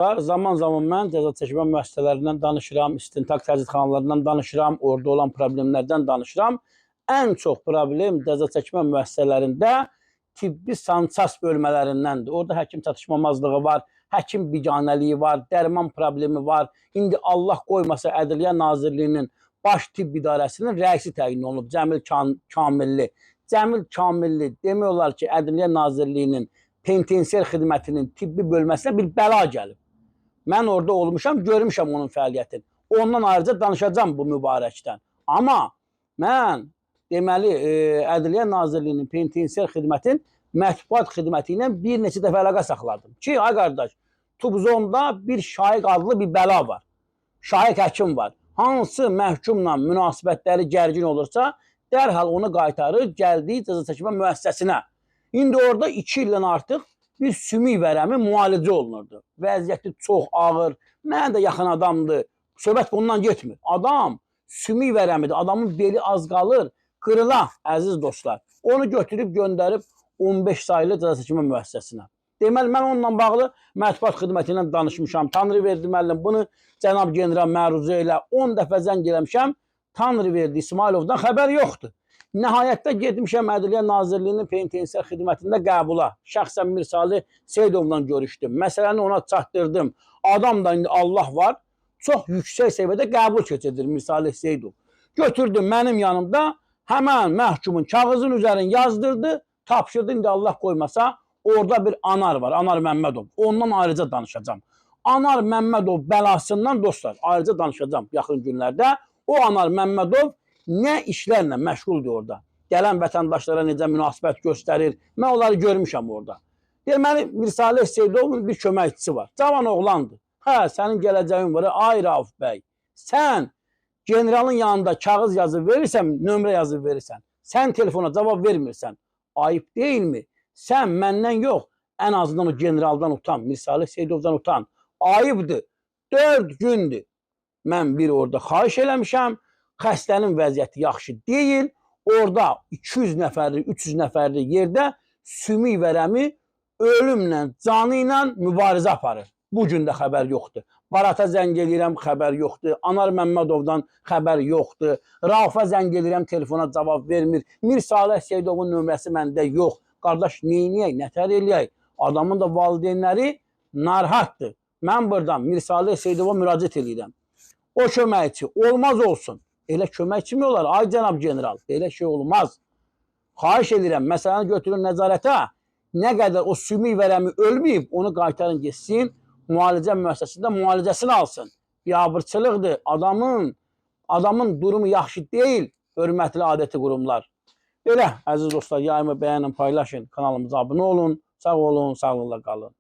Zaman-zaman mən cəza çəkmə müəssisələrindən danışıram, istintaq təzyiqxanalarından danışıram, orada olan problemlərdən danışıram. Ən çox problem cəza çəkmə müəssisələrində tibbi sansas bölmələrindəndir. Orada həkim çatışmamazlığı var, həkim biganəliyi var, dərman problemi var. İndi Allah qoymasa Ədliyyə Nazirliyinin Baş Tibb İdarəsinin rəisi təyin olunub Cəmil Kamilli. Cəmil Kamilli demək olar ki, Ədliyyə Nazirliyinin penitensiar xidmətinin tibbi bölməsinə bir bəla gəlib. Mən orada olmuşam, görmüşəm onun fəaliyyətini. Ondan ayrıca danışacağam bu mübarəkdən. Amma mən deməli Ədliyyə Nazirliyinin penitensiar xidmətin mətbuat xidməti ilə bir neçə dəfə əlaqə saxladım. Ki, ay qardaş, Tubzonda bir Şaiq adlı bir bəla var. Şaiq həkim var. Hansı məhkumla münasibətləri gərgin olursa, dərhal onu qaytarır gəldiyi cəza çəkmə müəssisəsinə. İndi orada 2 ildən artıq bir sümük vərəmi müalicə olunurdu. Vəziyyəti çox ağır. Mənə də yaxın adamdır. Söhbət bundan getmir. Adam sümük vərəmidir. Adamın beli az qalır, qırıla, əziz dostlar. Onu götürüb göndərib 15 saylı cəza çəkmə müəssisəsinə. Deməli, mən onunla bağlı mətbuat xidməti ilə danışmışam. Tanrıverdi müəllim bunu cənab general məruzə ilə 10 dəfə zəng eləmişəm. Tanrıverdi İsmayılovdan xəbər yoxdur. Nəhayətdə getmişəm Ədliyyə Nazirliyinin penitensiar xidmətində qəbula. Şəxsən Mirsalih Seyidovla görüşdüm. Məsələni ona çatdırdım. Adam da indi Allah var, çox yüksək səviyyədə qəbul keçirdir Mirsalih Seyidov. Götürdüm mənim yanımda həmən məhkumun kağızın üzərini yazdırdı, tapşırdı. İndi Allah qoymasa orada bir Anar var, Anar Məmmədov. Ondan ayrıca danışacağam. Anar Məmmədov bəlasından dostlar ayrıca danışacağam yaxın günlərdə. O Anar Məmmədov nə işlərlə məşğuldur orada. Gələn vətəndaşlara necə münasibət göstərir. Mən onları görmüşəm orada. Deməli Mirsalih Seyidovun bir köməkçisi var. Cavan oğlandır. Hə, sənin gələcəyin var. Ay Rauf bəy, sən generalın yanında kağız yazıb verirsən, nömrə yazıb verirsən. Sən telefona cavab vermirsən. Ayıp deyilmi? Sən məndən yox, ən azından o generaldan utan, Mirsalih Seyidovdan utan. Ayıbdır. 4 gündür. Mən bir orada xahiş eləmişəm. Xəstənin vəziyyəti yaxşı deyil. Orada 200 nəfərlik, 300 nəfərlik yerdə sümük vərəmi ölümlə, canı ilə mübarizə aparır. Bu gün də xəbər yoxdur. Barata zəng eləyirəm, xəbər yoxdur. Anar Məmmədovdan xəbər yoxdur. Raufa zəng eləyirəm, telefona cavab vermir. Mirsalih Seyidovun nömrəsi məndə yox. Qardaş, neyniyək, nətər eləyək? Adamın da valideynləri narahatdır. Mən buradan Mirsalih Seyidova müraciət eləyirəm. O köməkçi olmaz olsun. Elə köməkçi mi olar? Ay cənab general, belə şey olmaz. Xahiş edirəm, məsələni götürün nəzarətə. Nə qədər o sümük vərəmi ölməyib, onu qaytarın getsin, müalicə müəssisəsində müalicəsini alsın. Biabırçılıqdır. Adamın durumu yaxşı deyil, hörmətli adəti qurumlar. Belə, əziz dostlar, yayımı bəyənin, paylaşın, kanalımıza abunə olun. Sağ olun, sağlıqla qalın.